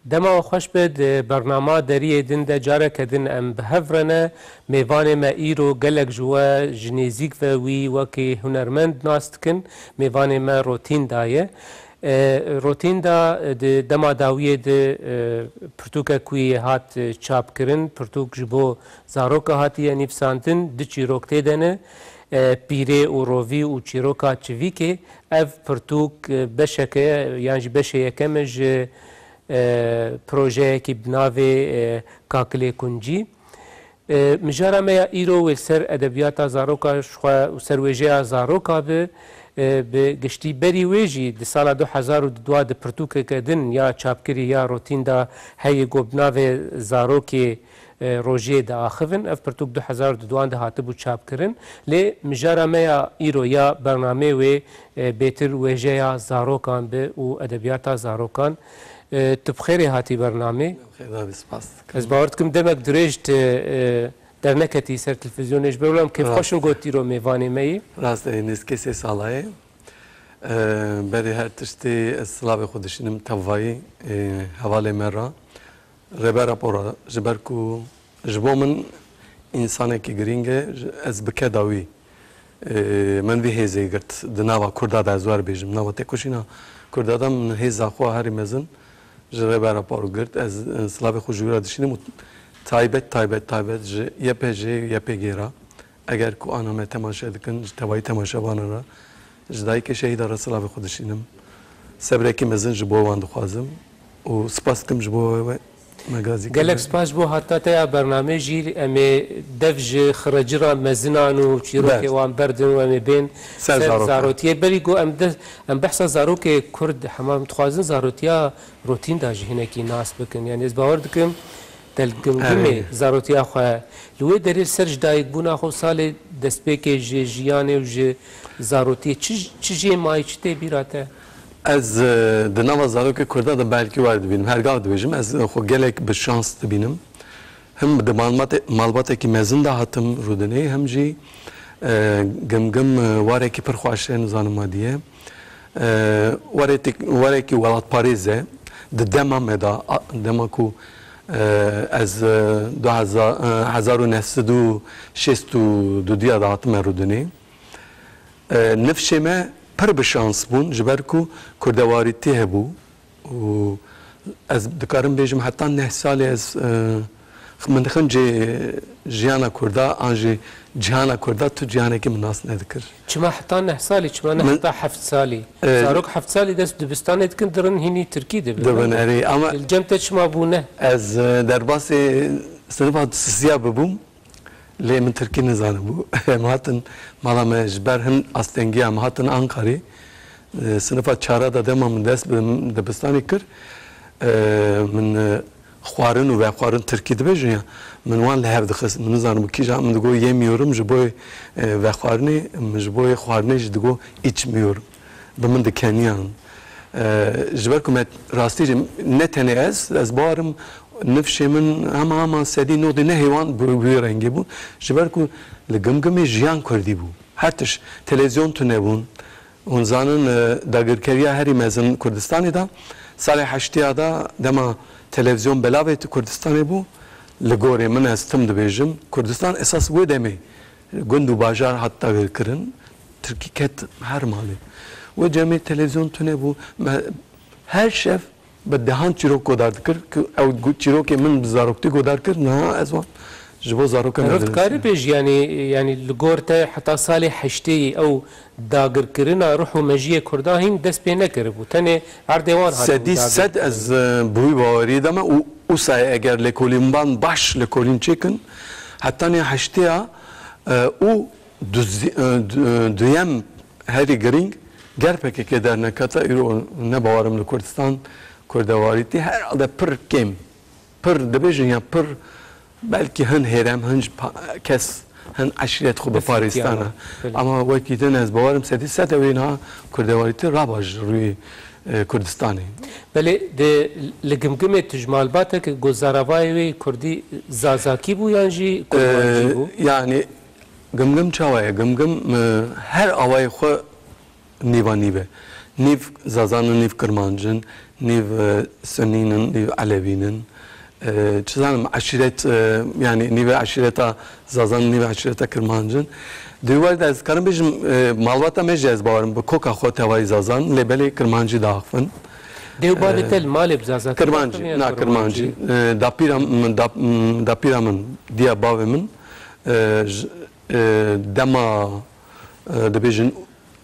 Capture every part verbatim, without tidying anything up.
Dema we xweş be, di bernama Deriyê Din de careke din em bi hev re ne. Mêvanê me îro gelek ji we ji nêzîk ve wî wekî hunermend nas dikin. Mêvanê me Rotînda ye. E, Rotînda, e, di dema dawiyê de, e, pirtûkek wî hat, e, çapkirin. Pirtûk ji bo zaroka hatiye nivîsandin, du çîrok tê de ne. E, Pîrê û Rovî û Çîroka Çivîkê. Ev pirtûk, e, beşeke, yan jî beşê yekem e ji, e, projeyekî bi navê, e, Kakilê Kuncî. E, mijara me ya îro wê li ser edebiyata zaroka ji xwe û ser wêjeya zaroka bi, e, bi giştî. Berî wê jî di sala du hezar û dua di pirtûkeke din ya çapkirî ya Rotînda heye ku bi navê Zarokê, e, Rojê diaxivin. Ev pirtûk du hezar û duan de hatibû çapkirin. Lê mijara me ya îro ya bernameyê wê, e, bêtir wêjeya zarokan bi û edebiyata zarokan. E, tu bi xêrê hatî bernamê. Xêr dabî, spas dikim. Ez bawer dikim demek dirêj tu, e, derneketî ser televîzyonê, ji ber wilo em kêfxweş in got îro mêvanê me yî. Rast e, nêzîkê sê sala ye. E, berê her tiştê ez silavê xwe dişînim tevayî, e, hevalê me re. Rêber Apo re, ji ber ku ji bo min însanekî girîng e, ez bi keda wî, e, min vî hêzê girt di nava Kurda de, ez wer bêjim, nava têkoşîna Kurda de min hêza xwe herî mezin ji Rêber Apo re girt. Ez, e, silavê xwe ji wî re dişînim û taybet, taybet, taybet ji Y P G, Y P G re. Eger ku ana me temaşe dikin, ji tevayî temaşevanan re, ji dayikê şehîda re silavê xwe dişînim. Sebrekî mezin ji bo wan dixwazim û spas dikim ji bo we, me gazî kir. Gelek spas ji bo hatina te ya bernamê jî. Em ê dev ji xirecira mezinan û çîrokê wan berdin û em ê bên ser zarokê. Berî ku em de, em behsa zarokê Kurd, hema em dixwazin zarotiya Rotînda jî hinekî nas bikin. Yanî ez bawer dikim, te li Gimgimê zarotiya xwe, li wê derê li ser ji dayikbûna xwe û salê destpêkê ji jiyanê û ji zarotiyê çi, çi jê mayî, çi tê bîra te? Ez, e, di nava zarokê Kurda de belkî wer dibînim. Her gav dibêjim, ez xwe gelek bi şans dibînim. Him di malbate-, malbatekî mezin de hatim rûdinê, him jî, e, Gimgim, e, warekî pir xweş e, nizanim we diye. E, warê tek-, warekî welatparêz e. Di dema me de, a, dema ku, e, ez, e, du hezar, e, hezar û neh sed û şêst û du diya de hatime rûdinê. E, nifşê me pir bi şans bûn, ji ber ku kurdewarîtî hebû. Û ez dikarim bêjim, heta neh salê ez, e, min dixin cê jiyana Kurda, an jî cihana Kurda, tu cihanekî min nas nedikir. Çima heta neh salî, çima ne heta heft salî? E, zarok heft salî dest dibistanê dikin, dirin hînî tirkî dibin. Dibin, erê, ama li cem te çima bû ne? Ez, e, derbasê sinifa sisiya bibûm. Lê min tirkî nizanibû. Em hatin mala me, ji ber hin astengiya em hatin Ankarê. E, sinifa çara de dema min dest bi dibistanê kir, e, min, e, xwarin û vexwarin tirkî dibêjin ya, min wan li hev dixist. Min nizanibû kîjan, min digot yemiyorum, ji bo, e, vexwarinê, min ji bo xwarinê jî digot içmiyorum. Bi min dikeniyan. E, ji ber ku me rastî jî ne tenê ez, ez bawerim nifşê min hema hema sedî nodê nehê wan bi wî rengê bû. Ji ber ku li Gimgimê jiyan kurdî bû. Her tişt, televîzyon tune bûn. Hûn zanin, e, dagirkeriya herî mezin Kurdistanê de, salê heştêya de dema televîzyon belavê tu Kurdistanê bû, li gorê min ez tim dibêjim, Kurdistan esas wê demê gund û bajar hat dagirkirin, tirkî ket her malê. Wê demê televîzyon tune bû, me her şev bi dehan çîrok godar dikir, ku ew gu-, çîrokê min bi zaroktî godar kir, niha ez wan ji bo zaroka me Mirov dikim. Dikarî bêjî, yanî, yanî li gor te heta salê heştêyî ew dagirkirina ruh û mejiyê Kurda hîn dest pê nekiribû. Tenê erdê wan hatibû dagirkirin. Sedî sed ez, e, bi wî baweriyê de me û wisa eger lêkolînvan baş lêkolîn çêkin, hetanî heştêya, e, û duzî-, e, du-, e, duyem herî girîng ger P K K dernekete, îro ne bawerim li Kurdistan kurdewarîtî herhalde pir kêm, pir dibêjin ya pir belkî hin hêrem, hin ji pa-, kes, hin eşîret xwe bi parêstana. Belê. Ama wekî din ez bawerim sedî sed ew ê niha kurdewarîtî raba ji rûyê, e, Kurdistanê. Belê, di, li Gimgimê tu ji malbateke ku zaravayê wê kurdî zazakî bû yan jî kurmancî bû? E, yanî Gimgim çawa ye? Gimgim, e, her awayê xwe Nîva nîve. Nîv Zazan in, nîv Kirmanc in, nîv, e, Sunîn in, nîv Elewîn in. E, çi zanim, eşîret, e, yanî nîve eşîreta Zazan in, nîve eşîreta Kirmanc in. Di wî warî de ez karim bêjim, e, malbata me jî ez bawerim bi koka xwe tevayî Zazan, lê belê Kirmanc jî diaxivin. Dê û bavê E, te li malê bi Zazakî Kirmanc, diaxivin yan na bi Kirmancî? Kirmancî. E, dapîra min, dap-, m, dapîra min, diya bavê min, e, j-, e, dema, e, dibêjin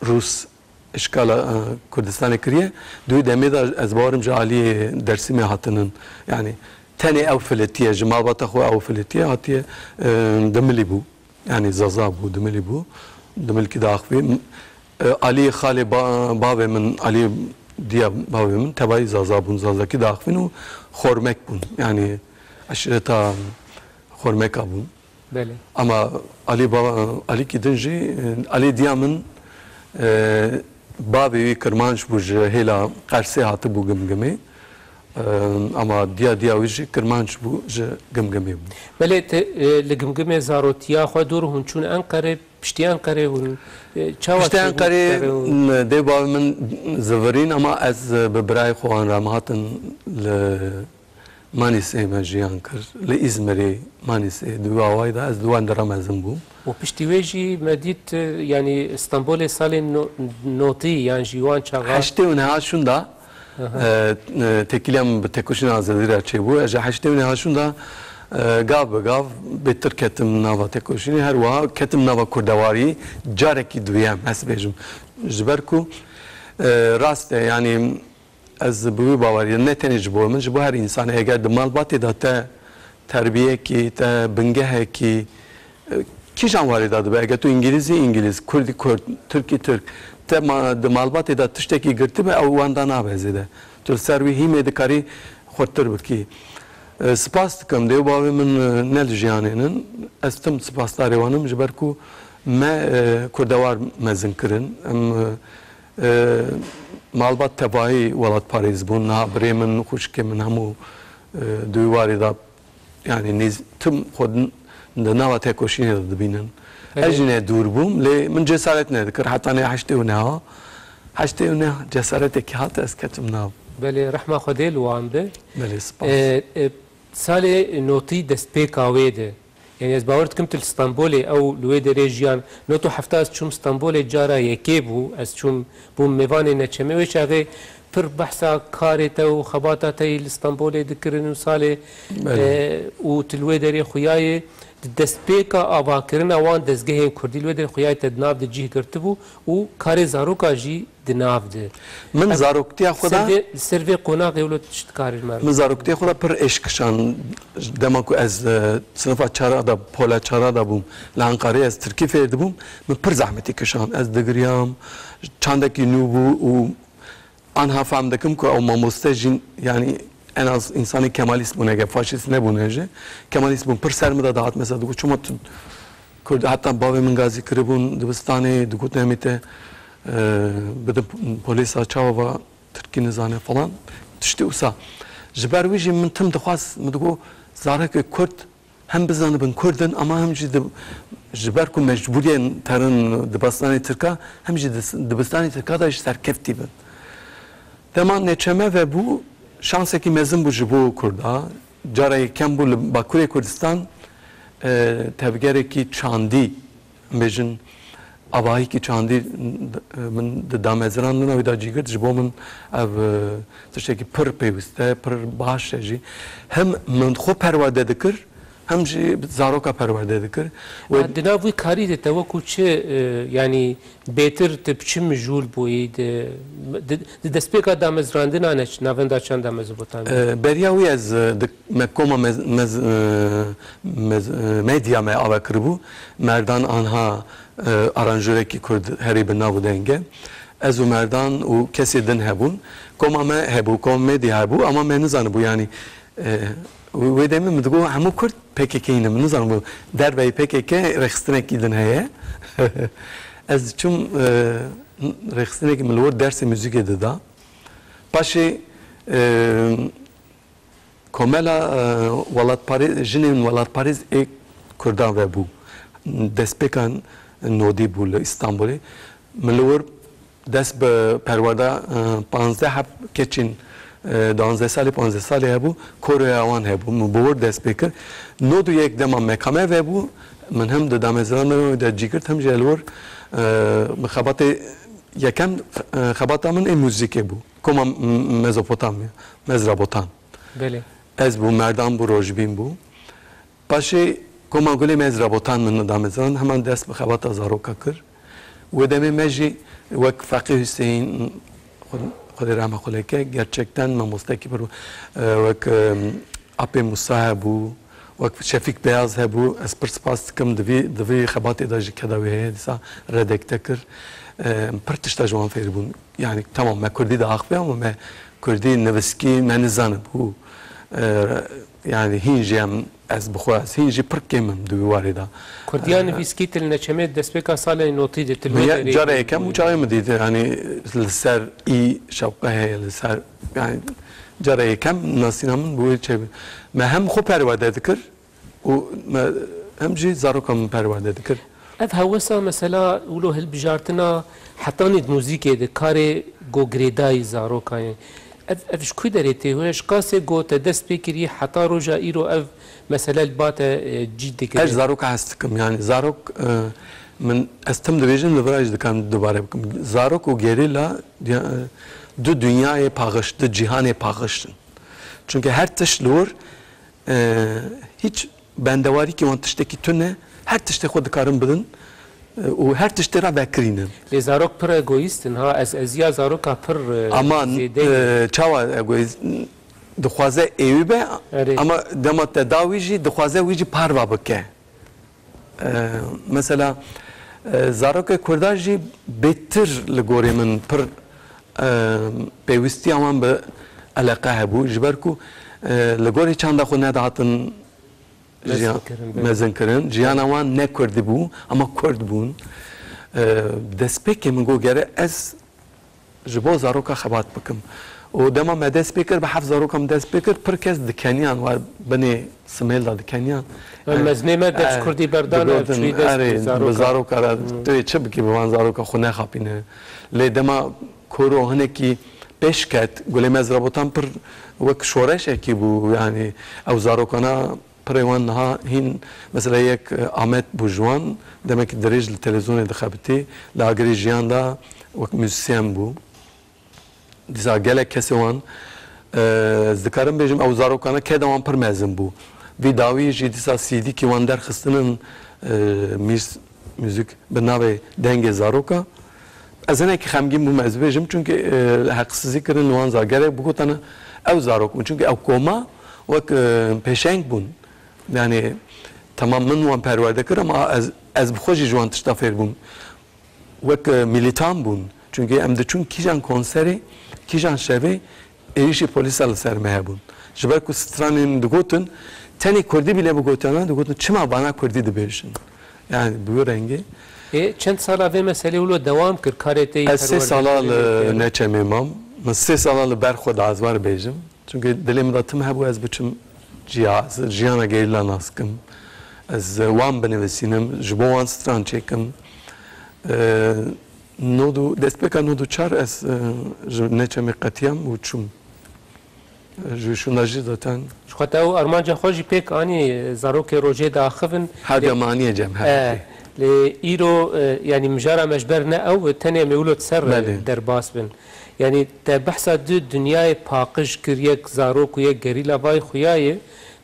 Rûs îşgala, e, Kurdistanê kiriye. Di wî demê de ez bawerim ji aliyê Dersîmê hatinin. Yanî tenê ew filitiye, ji malbata xwe ew filitiye hatiye, e, Dimilî bû. Yanî Zaza bû, Dimilî bû. Dimilkî diaxivî. E, aliyê xalê ba-, bavê min, aliyê diya bavê min tevayî Zaza bûn. Zazakî diaxivîn û Xormek bûn. Yanî eşîreta Xormeka bûn. Belê. Ama alî bava, alîkî din jî, e, alî diya min, e, bavê wî Kirmanc bû, ji hêla Qersê hatibû Gimgimê. E, ama diya diya wî jî Kirmanc bû, ji Gimgimê bû. Belê te, e, li Gimgimê zarotiya xwe dûr hûn çûn Enqerê, piştî Enqerê hûn, e, çawa Piştî çêbû Enqerê, Enqerê û dê bavê min zivirîn, ama ez, e, bi birayê xwe wan re em hatin li Manîsê me jiyan kir, li Îzmirê, Manîsê, di wî awayî de ez di wan de re mezin bûm. Û piştî wê jî me dît, e, yanî Stenbolê salên no-, notî yan jî wan çaxa. Heştê û neha şûnda, Aha. e, e, têkiliya min bi Tekoşîna Azadî re çêbû. Ez ji heştê û neha şûnda, e, gav bi gav bêtir ketim nava Tekoşînê. Her wiha ketim nava kurdewarî carekî duyem, ez bêjim. Ji ber ku, e, rast e, yanî, Ez bi wî bawerî ne tenê ji bo min, ji bo her însanê. Eger di malbatê de te terbiyekî, te bingehekî, e, kîjan warê de dibe? Eger tu îngilîzî îngilîz, kurdî kurd, tirkî tirk, te ma-, di malbatê de tiştekî girtibe, ew wenda nabe zêde. Tu li ser wî hîmê dikarî xurttir bikî. E, spas dikim, dê û bavê min, e, ne li jiyanê nin. Ez tim spasdarê wan im, ji ber ku me, e, kurdewar mezin kirin. Em, e, E, malbat tevayî welatparêz bûn. Niha birê min, xwişkê min hemû, e, di wî warê de, yanî nêz-, tim xwe din di nava tekoşînê de dibînin. Evet. Ez jî ne dûr bûm, lê min cesaret nedikir. Heta nê heştê û neha, heştê û neh cesaretekî hat, ez ketim nav. Belê, rehma Xwedê li wan be. Belê, spas. E, e, salê notî destpêka wê de. Yanî ez bawer dikim tu li Stenbolê ew li wê derê jiyan. Nod û hefta ez çûm Stenbolê cara yekê bû. Ez çûm bûm mêvanê Neçemê. Wê çaxê pir behsa karê te û xebata te yî li Stenbolê dikirin û salê, Belê. e, û tu li wê derê xuyayê di destpêka avakirina wan dezgehên kurdî li wê derê xuyayê te di nav de cih girtibû û karê zaroka jî di nav de. Min Em, zaroktiya xwe de ser vê, li ser vê qonaxê wilo tu çi dikarî mer? Min zaroktiya xwe de pir êş kişand. Dema ku ez, e, sinifa çara de, pola çara de bûm, li Enqerê ez tirkî fêr dibûm, min pir zehmetî kişand. Ez digiriyam, çandekî nû bû û anha fehm dikim ku ew mamoste jî, yanî en az însanê kemalîst bûne, ge faşîst nebûne jî. Kemalîst bûn, pir ser min de dihat, mesela digot, çima tu Kurd, heta bavê min gazî kiribûn dibistanê, digotin, em ê te, e, bidin polîsa, çawa va tirkî nizane falan, tiştê wisa. Ji ber wî jî min tim dixwest, min digot, zarekê Kurd hem bizanibin Kurd in, ama hem jî di-, ji ber ku mecbûriyên terin dibistanê Tirka, hem jî dis-, dibistanê Tirka de jî serkeftî bin. Dema Neçeme vebû, şansekî mezin bû ji bo Kurda. Cara yekem bû li Bakurê Kurdistan, e, tevgerekî çandî, em bêjin, avahîkî çandî, e, min di damezrandina wî de cî girt. Ji bo min ev, e, tiştekî pir pêwîst e, pir baş e jî. Hem min xwe perwerde dikir, hem jî zaroka perwerde dikir. Wê Ya, di nav wî karî de te wekû çi, e, yanî bêtir tu bi çi mijûl bûyî di, di, di destpêka damezrandina neç-, Navenda Çanda Mezopotamya? E, beriya wî ez, e, di, me koma mez-, mez-, e, mez-, e, medya me ava kiribû. Merdan anha, e, aranjûrekî Kurd herî bi nav û deng e. Ez û Merdan û kesê din hebûn. Koma me hebû, kom medya hebû, ama me nizanibû, yanî E, wê demê min digot, hemû Kurd P K K ne, min nizanim, derveyî P K K rêxistinekî din heye. Ez çûm, e, rêxistinekî min li wir dersê muzîkê dida. Paşê, e, komela, e, welatparê-, jinên welatparêz ê Kurdan ve bû. Destpêkan nodî bû li Îstanbulê. Min li wir Dest bi perwerda, e, panzdeh heb keçên, e, duwazdeh salî, panzdeh salî hebû, koroya wan hebû. Min bi wir dest pê kir. Nod û yek dema mekame vebû, min hem di damezrana me de cî girt, hem jî li wir, e, bi xebatê yekem, e, xebata min ê muzîkê bû. Koma M-, Mezopotamya, Mezrabotan. Belê. Ez bû, Merdan bû, Rojbîn bû. Paşê koma Gulê Mezrabotan min damezrand, heman dest bi xebata zaroka kir. Wê demê me jî wek Feqî Hüseyin, Xwed-, Xwedê rehme xwe lê ke, gerçekten mamostekî pir, e, wek, e, Apê Musa hebû, wek Şefîk Beyaz hebû, ez pir spas dikim, di vî, di vî xebatê de jî keda wê heye, dîsa redekte kir. E, pir tişta ji wan fêr bûn. Yani, tamam, me kurdî diaxive ama me kurdî nivîskî me nizanibû. E, yani, hîn jî em, ez bi xwe, ez hîn jî pir kêm im di wî warê de. Kurdiya E, nivîskî tu li Neçemê destpêka salê notî de, tu li Min wê ya, derê cara bûyî. Yekem û çaxê min dît, yani, li ser î şewqe heye, li ser, yani, cara yekem nasîna min bi wê çê bû. Me hem xwe perwerde dikir, û me hem jî zaroka min perwerde dikir. Ev hewesa mesela wilo hilbijartina hetanî di muzîkê de karê go girêdayî zarokan ye. Ev, ev ji ku derê tê? Hûn ji qasê go te dest pê kirî heta roja îro ev mesele li ba te, e, cî digire? Ez zaroka hez dikim, yani zarok, e, min ez tim dibêjim, li vira jî dikarim dubare bikim. Zarok û gerîla diya-, e, du dinyayê paxiş, du cîhanê paxiş in. Çunke her tişt li wir E, hiç bendewarîkî wan tiştekî tune, her tiştê xwe dikarin bidin, e, û her tiştê re vekirînin. Lê zarok pir egoîst in, ha, ez, eziya zaroka pir, e, Ama, zêde ye. E, çawa egoîst? Dixwaze êwî be, Erê. Ama dema te da wî jî, dixwaze wî jî parva bike. E, mesela, e, zarokê Kurda jî bêtir li gorê min pir, e, pêwîstiya wan bi eleqe hebû, ji ber ku, e, li gorî çanda xwe nedihatin Mezin jiyan-, kirin, belê. Mezin kirin. Jiyana wan ne Kurdî bû, ama Kurd bûn. E, destpêkê min got, gere ez ji bo zaroka xebat bikim. Û dema me dest pê kir, bi heft zaroka min dest pê kir, pir kes dikeniyan, war binê simêl de dikeniyan. Em Yani, mezinê me dest e, Kurdî berdane, digotin, çûyî dest erê, bi zaroka. Bi zaroka re, Hmm. tu yê çi bikî, bi van zaroka xwe nexapîne. Lê dema koro hinekî pêş ket, Gulê Mezrabotan pir wek şoreşekî bû, yani ew zarokana Pirê wan niha hîn, mesela yek, e, Amed bû ji wan, demekî dirêj li televîzyonê dixebitî, li agirê jiyan de wek muzîsyen bû. Dîsa gelek kesê wan, e, ez dikarim bêjim, ew zarokana keda wan pir mezin bû. Vî dawî jî dîsa C D'kî wan derxistinin, e, mîs-, muzîk bi navê Dengê Zaroka. Ez hinekî xemgîn bûm, ez bêjim, çunke, e, heqsizî kirin li wan zar-, gerek bigotana ew zarok bûn. Çunke ew koma wek, e, pêşeng bûn. Yani, temam min wan perwerde kir, ama ez, ez bi xwe jî ji wan tişta fêr bûm. Wek, e, milîtan bûn. Çunke em diçûn kîjan konserê, kîjan şevê, êrîşî polîsa li ser me hebûn. Ji ber ku stranên digotin, tenê kurdî bile bigotana, digotin, çima vana kurdî dibêjin? Yani bi wî rengî. Ê, çend sala vê meselê wilo dewam kir, karê te yî perwerde kirinê kir? Ez sê sala li Neçemê mam. Min sê sala li ber xwe da, ez wan bêjim. Çunke dilê min de tim hebû ez biçim ciya, ez jiyana gerîla nas kim. Ez wan binivîsînim, ji bo wan stran çêkim. E, nod û, destpêka nod û çar ez, e, ji Neçemê qetiyam û çûm. Ji şûna jî zaten. Ji xwe te ew armanca xwe jî pêk anî, zarokê rojê diaxivin. Her Lê, dem anîye cem, her e, jî. Lê îro, e, yanî mijara me ji ber ne ew, tenê em ê wilo di ser, e, Belê. Derbas bin. Yanî te behsa du dinyayê paqij kir, yek zarok û yek gerîla, vay xuya ye,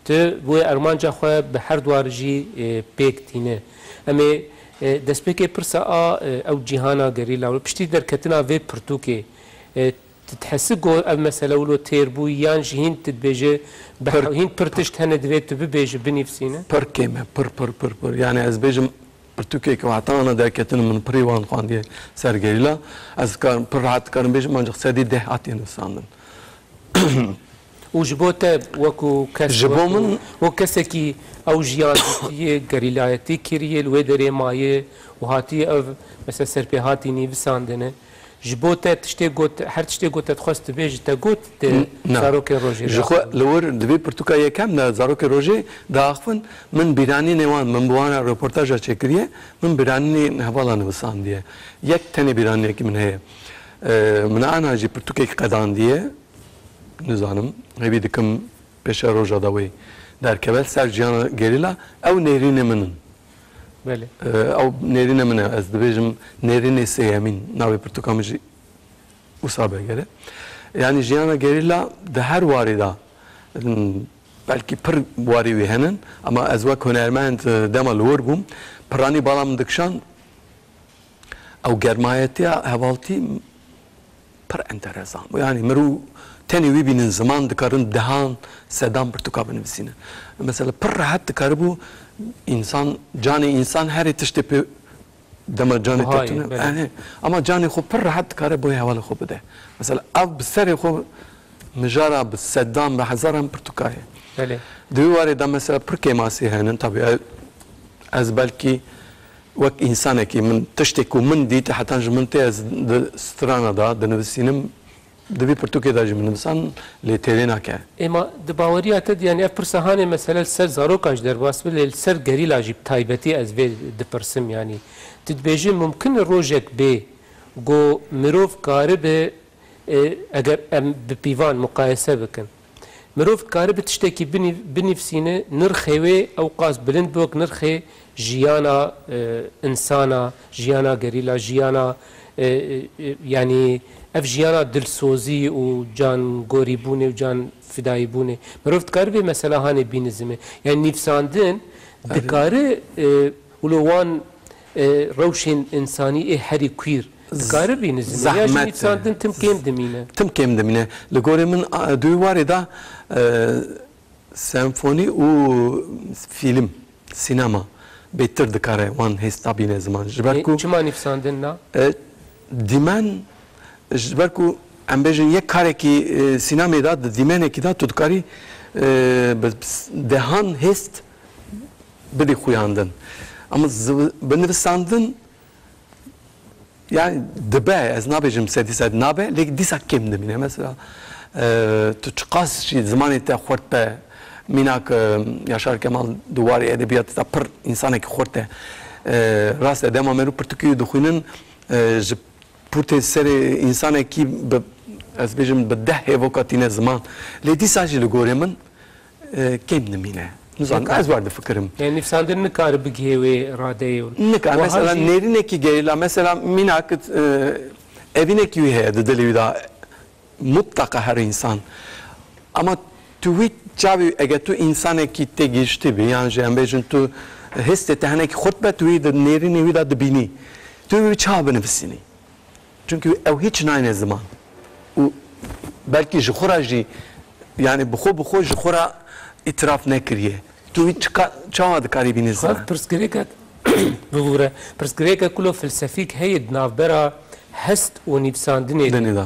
tu wê armanca xwe bi her dwar jî, e, pêk tîne. Em ê, e, destpêkê pirsa a, e, ew cîhana gerîla, piştî derketina vê pirtûkê, e, Tu dihesî ku ev mesele wilo têr bû, yan jî hîn tu dibêje, bi Pir, he-, hîn pir pir. Tişt hene divê tu bibêje, binivîsîne? Pir kêm e, pir, pir, pir, pir. Yani ez bêjim, pirtûkê ku heta ana derketin min pirî wan xwendiye ser gerîla, ez dikarim, pir rehet dikarim bêjim, ancak sedî deh hatiye nivîsandin. Û ji bo te wekû kes, Ji bo wekû, min wekû kesekî ew jiyan dîtiye, gerîlayetî kiriye, li wê derê maye û hatiye ev, mesela, serpêhatî nivîsandine. Ji bo te tiştê got, her tiştê got te dixwest tu bêjî, te got te N-, na. Zarokên rojê Ji xwe diaxivin. Li wir di vê pirtûka yekem de zarokê rojê diaxivin, min bîranînê wan, min bi wan re reportaja çêkiriye, min bîranînê hevala nivisandiye. Yek tenê bîranînekî min heye. E, min ana jî pirtûkek qedandiye, nizanim, hêvî dikim pêşe roja da wê derkeve, ser jiyana gerîla, ew nêrînê min in. Belê. E, ew nêrînê min e, ez dibêjim nêrînê sêyemîn, navê pirtûka min jî wisa be gere. Yanî jiyana gerîla di her warê de, m, belkî pir warê wî henin, ama ez wek hunermend, e, dema li wir bûm, piranî bala min dikişand, ew germayetiya hevaltî pir enteresan bû. Yanî mirov tenê wî bînin ziman, dikarin dehan, sedan pirtûka binivîsînin. Mesela pir rehet dikaribû însan, canê însan herê tiştê pê dema canê te Buhayê, tune. Belê. Yanî, ama canê xwe pir rehet dikare boyê hevalê xwe bide. Mesela ev bi serê xwe mijara bi sedan, bi hezaran pirtûka ye. Belê. Di wî warê de mesela pir kêmasî henin. Tabî e-, ez belkî wek însanekî min tiştê ku min dît, hetan ji min tê ez di strana de dinivîsînim, di vî pirtûkê de jî min nivisan lê têrê nake. Ema di baweriya te de, yanî ev pirsa hanê mesela li ser zarokan jî derbas be, lê li ser gerîla jî bi taybetî ez vê dipirsim, yanî tu dibêjî mumkin e rojek bê ku mirov karibe, e, eger em bi pîvan muqayese bikin, mirov karibe tiştekî binî-, binivîsîne, nirxê wê ew qas bilind be wek nirxê jiyana, e, insana, jiyana gerîla, jiyana, e, e, e, yanî ev jiyana dilsozî û can gorîbûnê û can fidayîbûnê. Mirov dikare vê mesela hanê bînizime. Yanî nivîsandin Erê. dikare, e, wilo wan, e, rewşên însanî ê herî kuîr dikare bînizime. Ya jî Zehmet e. nivîsandin tim kêm dimîne. Tim kêm dimîne. Li gorê min, a, di wî warê de, e, senfonî û fîlm, sînema bêtir dikare wan hêsta bîne ziman. Ji ber Ê, ku çima nivîsandin na? E, dîmen, ji ber ku em bêjin yek karekî, e, sînemê de, di dîmenekî de tu dikarî, e, bi dehan hêst bidî xuyandin. Ama zi-, binivîsandin, yani dibe, ez nabêjim sedî sed nabe, lê dîsa kêm dimîne. Mesela, e, tu çiqas jî zimanê te xurt be, mînak, e, Yaşar Kemal di warê edebiyatê de pir însanekî xurt e. E, rast e, dema merû pirtûkê wî dixwînin, e, ji pûrtê serê însanekî bi, ez bêjim, bi deh hêvoka tîne ziman. Lê dîsa jî li gorê min, e, kêm dimîne. Nizanim, Nikare. ez wer difikirim. Yani nivîsandin nikare bigihê wê radeyê. Nikare. Wiha Mesela jî nêrînekî gerîla, mesela mînak, e, evînekî wî heye di dilê wî de, mutlaka her însan. Ama tu wî çavî, eger tu însanekî têgihiştî bî, yan jî em bêjin tu hêstê te hinekî xurt be, tu wî di nêrînê wî de dibînî. Tu wî çawa binivîsînî? Çünkü ew hiç nayne ziman. Û belkî ji xwe re jî, yani bi xwe bi xwe ji xwe re îtiraf nekiriye. Tu wî çika-, çawa dikarî bînî Xev ziman? Pirsgirêkek, bibûre, pirsgirêkek kulo felsefîk heye di navbera hest û nivîsandinê de. Dinê de.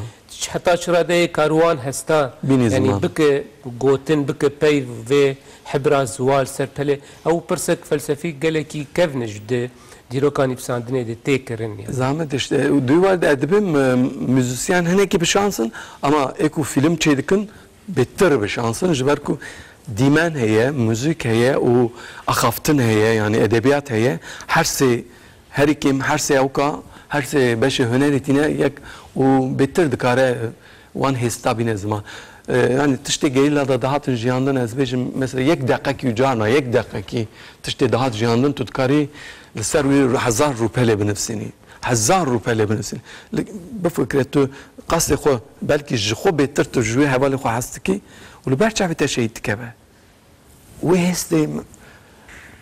Heta çi radeyê kar wan hesta, Bînî yani ziman. bike gotin, bike peyv vê hibra ziwal ser pelê. Ew pirsek felsefîk gelekî kevn e ji di dîroka nivîsandinê de tê kirin, yani. Zahmet işte. Û di war de ez dibêm, e, muzîsyen hinekî bi şans in, ama ê ku fîlm çêdikin, bêtir bi şans in, ji ber ku dîmen heye, muzîk heye û axaftin heye, yani edebiyat heye. Her sê, herî kêm her sê ewka, her sê beşê hunerê tîne yek û bêtir dikare wan hêsta bîne ziman. E, yani tiştê gerîla de dihatin jiyandin, ez bêjim, mesela yek deqekî û carna yek deqekî tiştê dihat jiyandin, tu dikarî li ser wî hezar rûpelê binivîsînî. Hezar rûpelê binivîsînî. Li, bifikire tu qasê xwe, belkî ji xwe bêtir tu ji wê hevalê xwe hez dikî û li ber çavê te şehîd dikeve. Wê hêstê m-,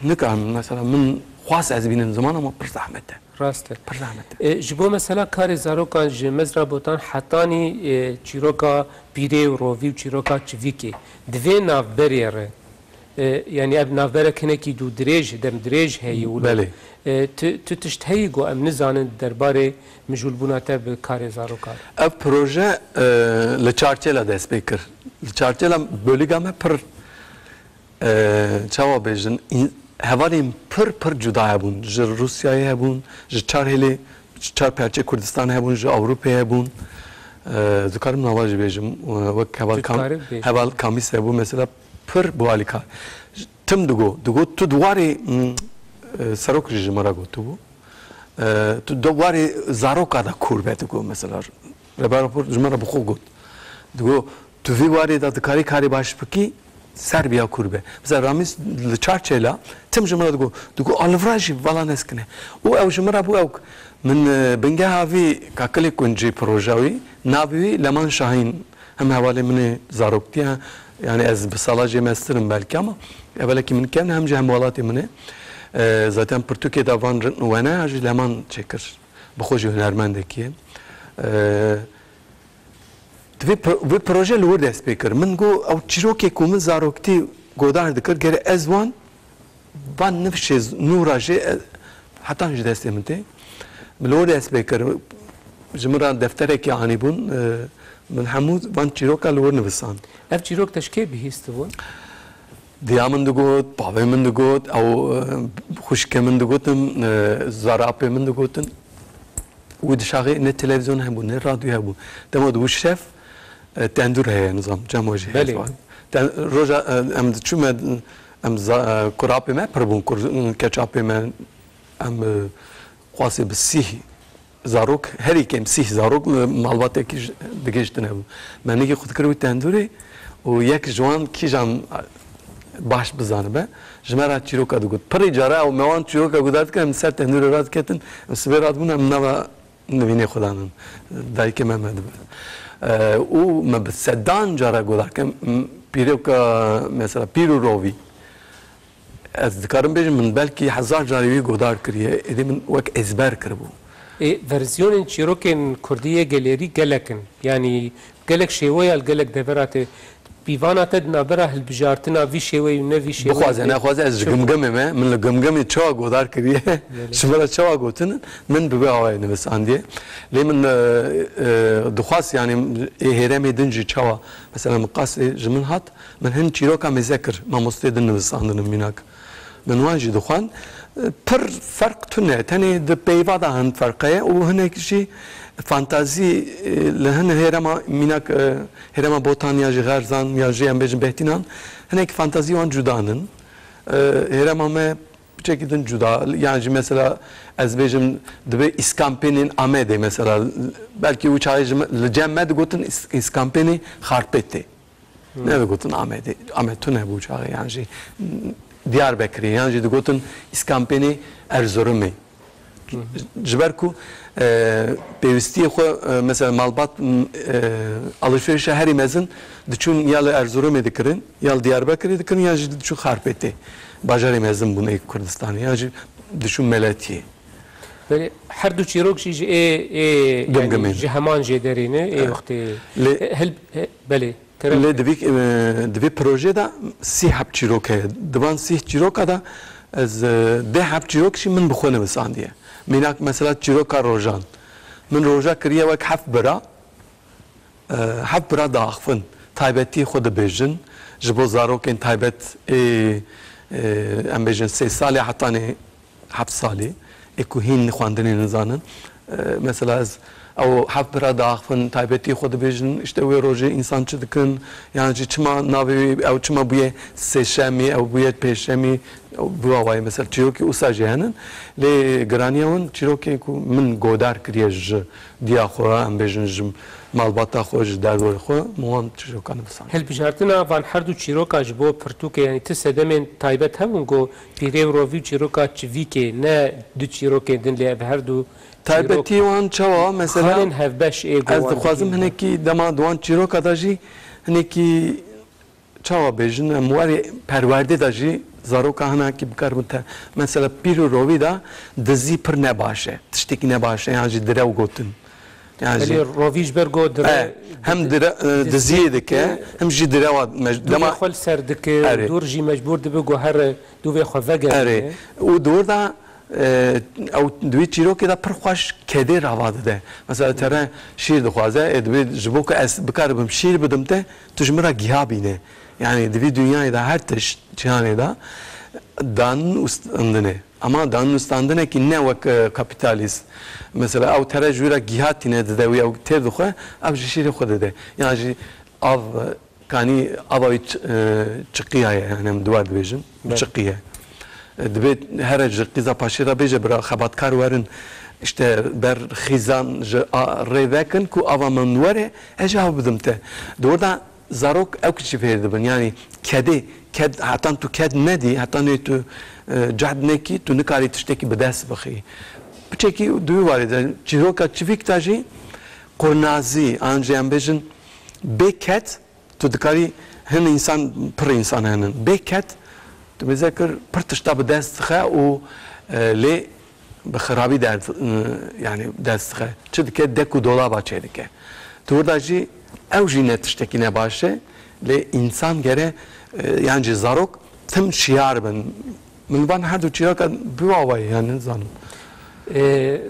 nikarim, mesela min xwest ez bînim ziman, ama pir zehmet e. Rast e. Pir zehmet e. E, ji bo mesela karê zarokan ji Mezra Botan hetanî, e, çîroka pîrê û rovî û çîroka çivîkê di vê navberê re, e, yani ev navberek hinekî dû dirêj, dem dirêj heye wilo. Belê. E, tu, tu tişt heyî ku em nizanin derbarê mijûlbûna te bi karê zarokan? Ev proje, e, li Çarçêla dest pê kir. Li Çarçêla bölüga me pir, e, çawa bêjin, in-, hevalên pir pir cuda hebûn. Ji Rûsyayê hebûn, ji çar hêlê, ji çar perçê Kurdistan hebûn, ji Ewropê hebûn. E, dikarim nava jî bêjim, e, wek heval Tu Kam-, dikarî bêjî. heval Kamîs hebû, mesela pir bi alîkar. Tim digo, digo, tu di warê, mm, e, serok jî ji me re gotibû. E, tu di warê zaroka de kûr be, digo, mesela, Rêber Apo ji min re bi xwe got. Digo, tu vî warê de dikarî karê baş bikî, ser biya kûr be. Mesela Ramîs li Çarçêla, tim ji min re digo, digo, "A li vira jî vala neskine." Û ew ji min re bû ewk. Min, e, bingeha vî kakilê kuncî proja wî, navê wî Leman Şahîn, hem hevalê min ê zaroktiye, yani ez bi sala jê meztir im belkî ama hevalekî min kevn e, hem jî hemwelatê min e. E, zaten pirtûkê de van rin wene, ya jî Leman çêkir. Bi xwe jî hunermendekî ye. E, Divê pro-, vê proje li wir dest pê kir. Min got, ew çîrokê ku min zaroktî godar dikir, gere ez wan, van nifşê z-, nûra jê, e, hetan ji destê min tê. Min li wir dest pê kir. Ji min re defterekê anîbûn, e, min hemû van çîroka li wir nivisand. Ev çîrok te ji kê bihîstibûn? Diya min digot, bavê min digot, ew, e, xwişkê min digotin, e, zarapê min digotin. Wî dişaxê ne televîzyon hebû, ne radyo hebû. Dema dibû şev, e, tendûr heye nizam, cem we jî heye. Belê. Ten-, roja, e, em diçûme, em za-, e, kurapê me pir bûn, kur-, keçapê me, em, e, qasê bi sîh zarok, herî kêm sîh zarok li malbatekî ji-, digihiştine bû. Me nigî xwe dikir wî tendûrê û yek ji wan kîjan baş bizanibe, ji me re çîroka digot. Pirî cara ew me wan çîroka guhdar dikirin, em ser tendûrê radiketin, em sibê radibûn, em nava nivînê xwe danin. Dayikê me me dibe. E, û me bi sedan cara guhdar kirin. M-, pîroka, mesela, pîr û rovî. Ez dikarim bêjim, min belkî hezar carî wî godar kiriye, êdî min wek ezber kiribû. Ê, verzyonên çîrokên kurdî yê gelêrî gelek in. Yanî gelek şêweya li gelek devera tê. Pîvana te di navbera hilbijartina vî şêweyî û ne vî şêweyî Bixwaze, tê. Nexwaze, ez ji Çok Gimgimê me, min li Gimgimê çawa godar kiriye, Belê. Ji min re çawa gotin, min bi vê awayê nivisandiye. Lê min, e, e, dixwast, yanî, ê hêremê din jî çawa, mesela, min qasê ji min hat, Min hin çîroka mêze kir, mamosteyê din nivisandin mînak. Min wan jî dixwend. Pir ferq tune, tenê di peyva de hin ferq heye û hinek jî fantazî, e, li hin hêrema mînak, e, hêrema Botan ya jî Xerzan ya jî em bêjin Behtînan, hinek fantazî wan cuda nin. E, hêrema me piçekî din cuda, yan jî mesela ez bêjim dibe îskampênên Amedê mesela, belkî wî çaxê ji me, li cem me digotin îs-, îskampênê Xarpêtê. Hmm. Ne digotin Amedê, Amed tune bû çaxê, yan jî Diyarbekirê, yan jî digotin îskampênê Erzurumê. Hı hı. Ji ber ku, e, pêwîstiyê xwe, e, mesela malbat, m, e, alışverişa herî mezin diçûn ya li Erzurumê dikirin, ya li Diyarbekirê dikirin, yan jî diçûn Xarpêtê. Bajarê mezin bûn ê Kurdistanê, yan jî diçûn Meletiyê. Belê, her du çîrok jî ji ê, ê, Gimgimê yanî ne. Ji heman jêderê ne, ê Evet. wextê. Lê E, hel-, e, belê, kerem. Lê di vî, e, di vî projê de sî heb çîrok heye. Di van sî çîroka de ez, e, deh heb çîrok jî min bi xwe nivisandiye. Mînak mesela çîroka rojan. Min roja kiriye wek heft bira, e, heft bira diaxivin. Taybetî xwe dibêjin. Ji bo zarokên taybet ê, e, em bêjin sê salê hetanê heft salî, ê ku hîn xwendinê nizanin. E, mesela ez, ew heft bira diaxivin, taybetî xwe dibêjin, işte wê rojê însan çi dikin, yan jî çima navê wî, ew çima bûye sêşemî, ew bûye pêşemî, ew bi awayî mesela çîrokî wisa jî henin. Lê giraniya wan çîrokê ku min godar kiriye ji diya xwe, em bêjin ji malbata xwe, ji derdorê xwe, min wan çîroka nivisand. Hilbijartina van her du çîroka ji bo pirtûkê, yanî ti sedemên taybet hebûn ku Pîrê û Rovî û çîroka Çivîkê, ne du çîrokên din, lê ev her du Taybetî çîrok wan çawa, mesela, xalên hevbeş ê ku ez wan dixwazim dikîn. Hinekî dema di wan çîroka de jî hinekî çawa bêjin, em warê perwerdê de jî zaroka hinekî bikaribin te. Mesela Pîr û Rovî de dizî pir nebaş e, tiştekî nebaş e, yan jî direw gotin. Yan jî Belê, Rovî ji ber ku dire-, E, hem dire-, e, diziyê dike, hem jî direwa mec-, dûvê dema xwe li ser dike, Erê. Dûr jî mecbûr dibe ku here dûvê xwe vegerîne. Erê. Û dûr da, e, ew di wî çîrokê de pir xweş kedê rava dide. Mesela te re şîr dixwaze, ê dibê ji bo ku ez bikaribim şîr bidim te, tu ji min re giha bîne. Yani di vî dinyayê de her tişt cihanê de dan û standin e. Ama dan û standinekî ne wek, e, kapîtalîst. Mesela ew tere ji wî re giha tîne dide wî, ew têr dixwe, ev ji şîrê xwe dide. Yan jî av, e, kanî ava wî ç-, e, çiqiya ye, yani em duwar dibêjin, Belê. Çiqiye. E, dibê here ji qîza paşê re bêje bira xebatkar werin, işte ber xîzan ji a-, rê vekin ku ava min were, ez jî av bidim te. Di wir de zarok ew kiçî fêr dibin. Yanî kedê, ked, hetan tu ked nedî, hetan wê tu, e, cehd nekî, tu nikarî tiştekî bi dest bixî. Piçekî di wî warê de çîroka çivîk de jî qurnazî, an jî em bêjin bê ked, tu dikarî, hin însan, pir însan henin. Bê ked, tu mêze kir, pir tişta bi dest dixe û, e, lê bi xirabî derd, e, yanî dest dixe. Çi dike? Dek û dolaba çêdike. Tu wir de jî ew jî ne tiştekî ne baş e, lê însan gere, e, yan jî zarok tim şiyar bin. Min van her du çîroka bi awayî, yanî nizanim. E,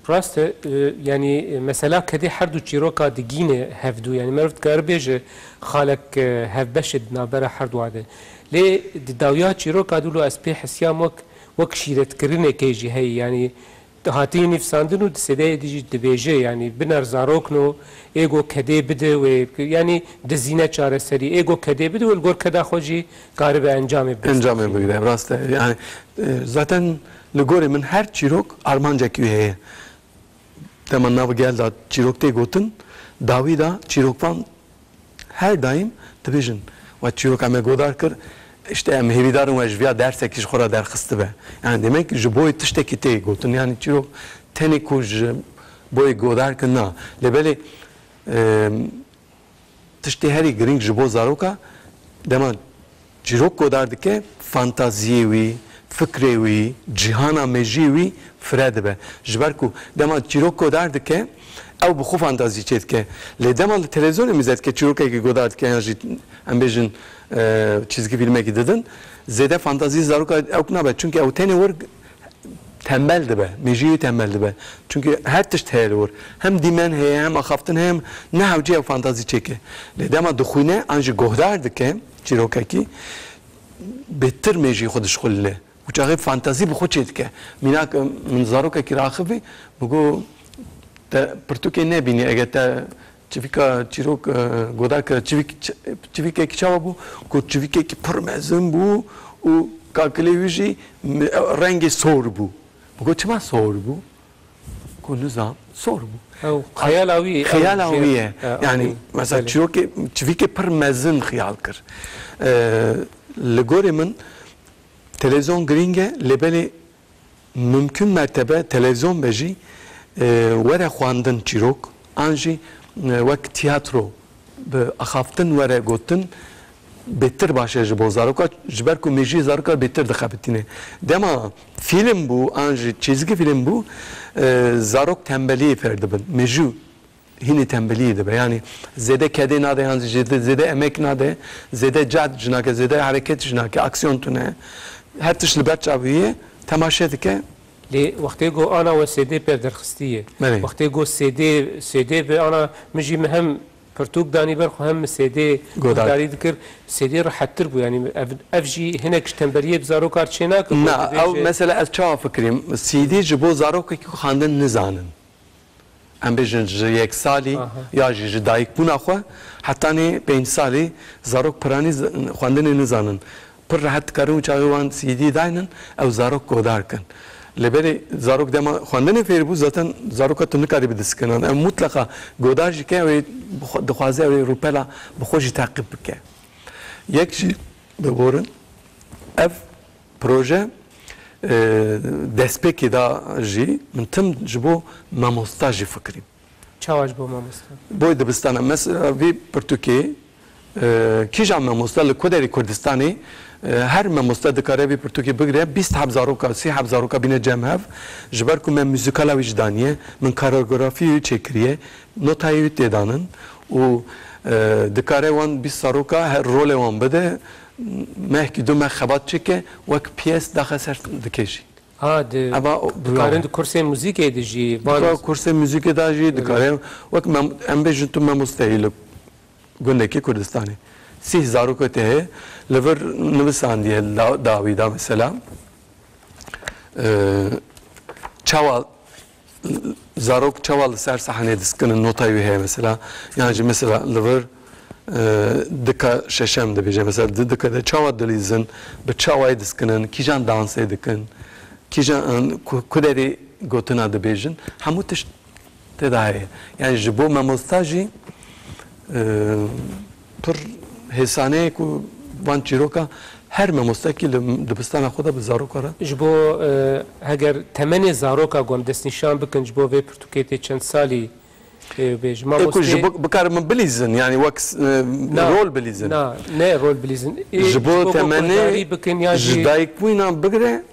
Rast e, e, yanî, e, mesela kedê her du çîroka digîne hevdu. Yanî meriv dikare bêje xalek, e, hevbeş e di navbera her dua de. Lê di dawiya çîroka de wilo ez pê hesiyam wek, wek şîretkirinekê jî heye. Yanî hatî nivîsandin û di sêdeyê de jî dibêje, yanî biner zarokno, ê go kedê bide wê, yanî dizîne çareserî, ê go kedê bide wê li gor keda xwe jî karibe encamê bigire. Encamê bigire, rast e. Yanî, e, zaten li gorê min her çîrok armancekî wî heye. Dema nav gel de çîrok tê gotin, dawî de çîrokvan her daîm dibêjin, we çîroka me godar kir, işte em hêvîdar in we ji viya dersekî ji xwe re derxistibe. Yani demek ji bo tiştekî tê gotin. Yani çîrok tenê ku ji bo godar kir na. Lê belê, e, Tiştê herî girîng ji bo zaroka, dema çîrok godar dike, fantaziyê wî, fikrê wî, cîhana mejiyê wî fire dibe. Ji ber ku dema çîrok godar dike, ew bi xwe fantazî çêdike. Lê dema li televîzyonê mêze dike, çîrokekî godar dike, yan jî em bêjin, e, çizgi fîlmekî didin, zêde fantazî zaroka ew nabe. Çunke ew tenê wir tembel dibe, mêjiyê wî tembel dibe. Çunkî her tişt heye li wir. Hem dîmen heye, hem axaftin heye, hem ne hewce ew fantazî çêke. Lê dema dixwîne an jî guhdar dike çîrokekî, bêtir mêjiyê xwe dişixulîne. Û çaxê fantazî bi xwe çêdike. Mînak, min zarokekî raxivî, min got, te pirtûkê nebînî, eger te Çivîka çîrok, e, godar kir, çivîk, çi-, çivîkekî çawa bû? Ku çivîkekî pir mezin bû û kakilê wî jî, m-, rengê sor bû. Bi got, çima sor bû? Ku nizam, sor bû. Ew xeyala wî, ew Xeyala jê-, wî ye. E, Yani, anî, mesela belê. Çîrokê, çivîkê pir mezin xiyal kir. E, li gorê min, televîzyon girîng e, lê belê mimkun mertebe televîzyon be jî, e, were xwendin çîrok, an jî, e, wek tiyatro bi axaftin were gotin, bêtir baş e ji bo zaroka, ji ber ku mêjiyê zaroka bêtir dixebitîne. Dema fîlm bû, an jî çizgi fîlm bû, e, zarok tembeliyê fêr dibin. Mêjû hînî tembeliyê dibe. Yanî zêde kedê nade, yan zêde, zêde emek nade, zêde cehd ji nake, zêde hereket ji nake, aksiyon tune. Her tişt li ber çavê wî ye, temaşe dike. Lê wextê ku ana we sêdê pêr derxistî ye. Belê. Wextê ku sêdê, sêdê bi ana min jî min hem pirtûk danî ber xwe hem min sêdê Godar. guhdarî dikir. Sêdê rehettir bû. Yanî ev, ev jî hinek ji tembeliyê bi zarokar çê nake. Na, Ku dibêje ew mesela ez çawa fikirîm? C D ji bo zarokekî ku xwendin nizanin. Em bêjin ji yek salî Aha. ya jî ji dayikbûna xwe hetanî pênc salî zarok piranî z-, xwendinê nizanin. Pir rehet dikarin û çaxê wan C D daynin, ew zarok godar kin. Lê belê zarok dema xwendinê fêr bû, zaten zaroka tu nikarî bi dest kirin. Ew mutleqa godar jî ke, ew ê bixwe-, dixwaze ew ê rûpela bi xwe jî teqîb bike. Yek jî biborin, ev proje, e, destpêkê da jî min tim ji bo mamosta jî fikirîm. Çawa ji bo mamosta? Boy dibistana. Mesela vî pirtûkê, e, kîjan mamosta li ku derê Kurdistanê, e, her mamosta dikare vî pirtûkê bigire, bîst heb zaroka, sî heb zaroka bîne cem hev, ji ber ku me muzîkala wî jî daniye, min koreografî wî çêkiriye, notayê wî tê danin û, e, dikare wan bîst zaroka her rolê wan bide, mehkî du meh xebat çêke, wek piyes daxe ser dike jî. Ha, di, Eva o, dikarin bravo. di kursê muzîkê de jî, van Dikare kursê muzîkê de jî, dikare wek mem-, em bêjin tu mamosteyî li gundekî Kurdistanê. Sîh zarokê te heye, li vir nivisandiye da-, dawî da mesela. Ee, çawa zarok çawa li ser sahnê diskinin, notayê wî heye mesela. Yan jî mesela li vir, e, dika şeşem dibêje. Mesela di dika de çawa dilîzin, bi çawayê diskinin, kîjan dansê dikin, kîjan, ku, ku derê gotina dibêjin, hemû tişt tê de heye. Yani ji bo memosta jî, e, pir hêsaneyek û van çîroka her memostekî li dibistana xwe de bi zaroka re. Ji bo, e, heger temenê zaroka gon destnîşan bikin, ji bo vê pirtûkê tê çend salî, e, bêjim. Eko ji bo, bikare min bilîzin, yani wek, e, Na, rol bilîzin. Na, ne rol bilîzin. E, Ji bo ji bo ku temenê guhdarî bikin, ya ji jî dayikbûyîna bigire,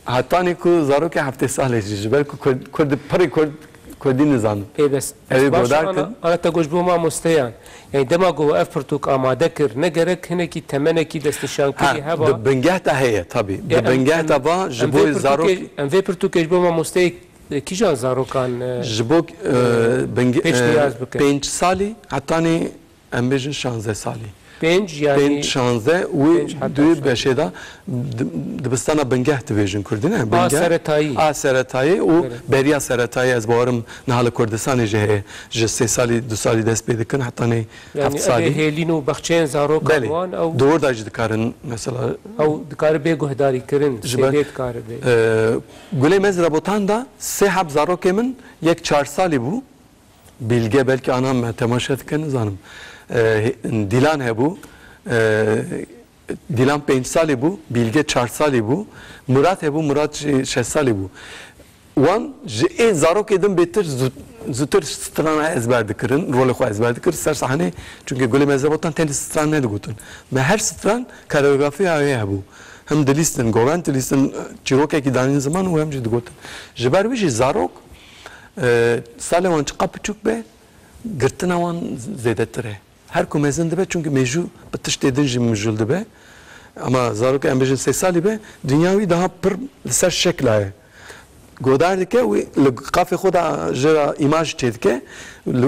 hetanî ku zarokê heftê salê jî, ji ber ku Kurd, Kurd, pirê Kurd, Kurdî nizanin. Ê, bes, Ew ê bes baş e, guhdar ana, kin. Ana te goş bo mamosteyan. Yani dema ku ev pirtûk amade kir, ne gerek hinekî temenekî destnîşankirî Ha, heba. Di bingeh de heye, tabii. Di Ya, em, bingeh em, de va, ji em bo vê pirtûkê, zarok em vê pirtûkê ji bo mamosteyê, e, kîjan zarokan, e, Ji bo, e, e, bingeh, pêşniyaz e, bikin? Pênc salî, hetanî em bêjin şanzeh salî. Pênc, yani Pênc, şanzeh û pênc heta du şanzeh. Beşê de di-, dibistana bingeh dibêjin Kurdî, ne? A Bingeh. Seretayî. A seretayî û Belê. Beriya seretayî ez bawerim niha li Kurdistanê jî heye. Ji sê salî, du salî dest pê dikin, heta nê Yani heft salî. Evê hêlîn û bexçeyên zarokan Belê. Wan ew Di wir de jî dikarin mesela. Ew dikare bê guhdarî kirin, Ji ber, C D dikare bê. e, Gulê Mezra Botan da sê heb zarokê min, yek çar salî bû. Bilge belkî ana me temaşe dike, nizanim. E, Dîlan hebû. E, Dîlan pênc salî bû, Bilge çar salî bû. Murat hebû, Murat jî şeş salî bû. Wan ji ê zarokê din bêtir zû-, zûtir strana ezber dikirin, rolê xwe ezber dikir ser sahnê. Çunke Gulê Mezra Botan tenê stran nedigotin. Me her stran koreografiya wê hebû. Hem dilîstin, govend dilîstin, çîrokekî danîn ziman û hem jî digotin. Ji ber wî jî zarok, e, salê wan çiqa piçûk be, girtina wan zêdetir e. Her ku mezin dibe, çunke mêjû bi tiştê din jî mijûl dibe. Ama zarok em bêjin sê salî be, dinya wî daha pir li ser şekla ye. Godar dike, wî li qafê xwe de jê re îmaj çêdike. Li,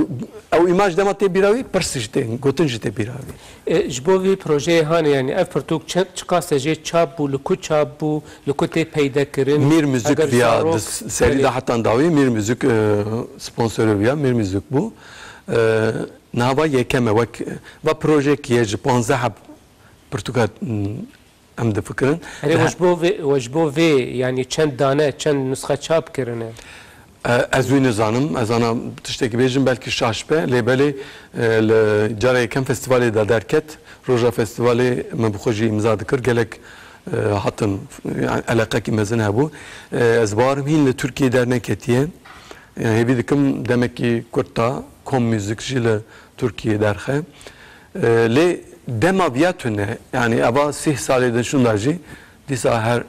ew îmaj dema tê bîra wî, pirs jî tê, gotin jî tê bîra wî. E, ji bo vî projeyê hanê, yani ev pirtûk çi, çiqas e jê çap bû, li ku çap bû, li ku tê peyde kirin? Mîr Muzîk Eger viya zarok, di s-, serî de belê. Hetan dawî Mîr Muzîk, e, sponsorê viya Mîr Muzîk bû. E, niha va yekem e, wek, va projeyekî ye ji panzdeh heb pirtûka, m, em difikirin. Erê, Di we he- ji bo vê, we ji bo vê, yani çend dane, çend nusxe çap kirine? E, ez wî nizanim. Ez ana tiştekî bêjim, belkî şaş be. Lê belê, e, li cara yekem festîvalê de derket. Roja festîvalê min bi xwe jî îmza dikir. Gelek, e, hatin, yani eleqekî mezin hebû. E, ez bawerim hîn li Tirkiyê derneketiye. E, hêvî dikim demekî kurt da kom muzîk jî li Tirkiyê derxe. E, lê dema viya tune, yani eva sih salê din şûnda jî dîsa her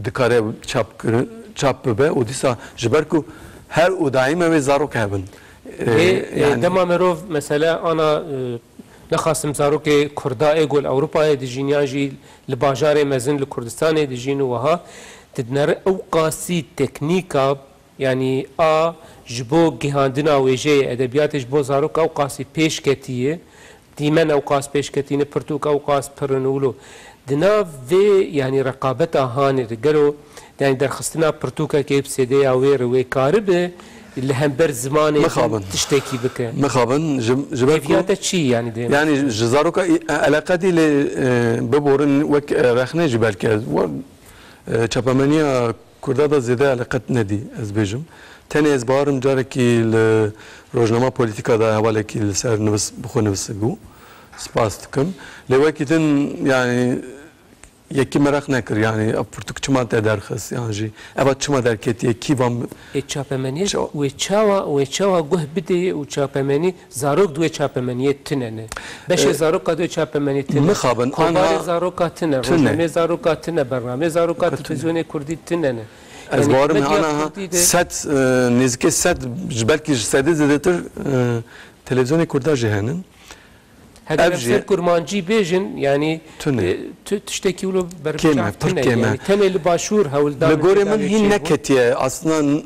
dikare çap kir-, çap bibe û dîsa ji ber ku her û daîm ew ê zarok hebin. E, Lê, e, yani dema mirov mesela ana, e, nexasim zarokê Kurda ê ku li Ewropayê dijîn yan jî li bajarê mezin li Kurdistanê dijîn û wiha, tu dinere ew qasî teknîka, yanî a ji bo gihandina wêjeyê edebiyatê ji bo zarok ew qasî pêş ketiye, dîmen ew qas pêş ketîne, pirtûk ew qas pir in û wilo. Di nav vê, yanî reqabeta hanê de gelo, yanî derxistina pirtûkekê bi sêdeya wê re wê karibe li hember zimanê Mixabin. Tiştekî bike? Mixabin, ji, ji ber ku Hêviya te çi, yanî dê Yani ji zaroka î-, eleqe dî lê, e, biborin wek, e, rexne jî belkî ez, we, e, çapemeniya Kurda da zêde eleqet nedî, ez bêjim. Tenê ez bawerim carekî li rojnama polîtîka da hevalekî li ser nivis-, bi xwe nivisibû. Spas dikim. Lê wekî din, yani, yekî meraq nekir, yani, ev pirtûk çima te derxist, yan jî eva çima derketiye, kî van Ê çapemeniyê Ça- wê çawa, wê çawa guh bidê û çapemenî Zarok di wê çapemeniyê tune ne. Beşê E, zaroka di wê çapemeniyê tune. Mixabin, Kovarê ana zaroka tune, tune. Rojnameyê zaroka tune, bernameyê zaroka Zaroka tune. Televîzyonê kurdî tune ne. Ez Yani bawerim medya ana kurdî de sed, e, nêzîkê sed, ji belkî ji sedê zêdetir, e, televîzyonê kurda jî henin. Heger Ev em jî ser kurmancî bêjin, yani, tune. E, tu tiştekî wilo berbiçav Kêm e, pir tune. Kêm e. Yani tenê li başûr hewldan Li gorê min hîn çêbû. Neketiye, aslında,